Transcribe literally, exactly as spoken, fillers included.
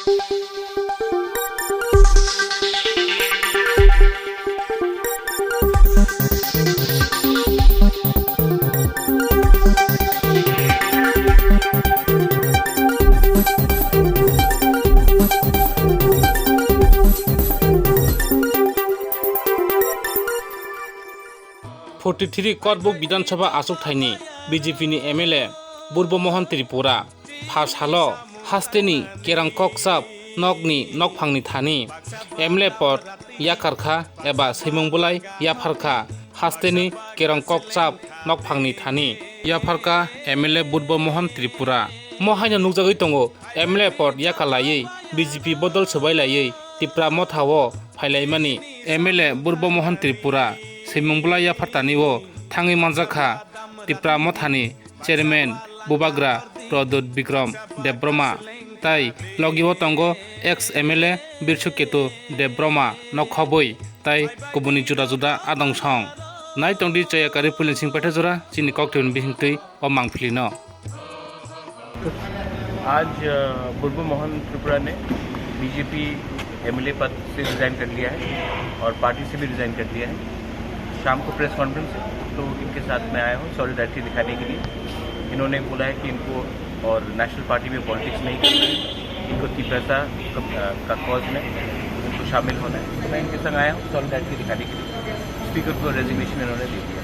Forty three Korbuk Bidhan Sabha achukthai ni B J P ni M L A Burbo Mohan Tripura pha salo haste ni kerang kokchap nok ni nokphang ni thani M L A pod yakarkha eba swimung bulai yapharkha haste ni kerang kokchap nokphang ni thani yapharkha M L A Burbo Mohan Tripura. Mo haino nukjagwi tongo M L A pod yakalaiwi B J P bodol swbailaiwi Tipra Motha o phailaimani. M L A Burbo Mohan Tripura swimung bulai yaphartani o thangwi manjakha Tipra Mothani Chairman Bubagra Pradyut Bikram Debbarma tai logi o tongo ex M L A Birsu Ketu Debbarma no khobwi tai kubuni juda juda adong song. Nai tongdi chaya kari puilensing paitha jora chini koktwini bisingtwi o mangpili no. आज, अ, बुर्बो मोहन त्रिपुरा ने BJP MLA पद से रिजाइन कर लिया है और पार्टी से भी रिजाइन कर दिया है। शाम को प्रेस कॉन्फ्रेंस है, तो इनके साथ मैं आया हूँ सॉलिडारिटी दिखाने के लिए। इन्होंने बोला है कि इनको और नेशनल पार्टी में पॉलिटिक्स नहीं करना है, इनको तीव्रता का, अ, का कॉज में उनको शामिल होना है। तो मैं इनके संग आया हूँ सॉलिडारिटी दिखाने के लिए। स्पीकर को रेजिग्नेशन इन्होंने दे दिया।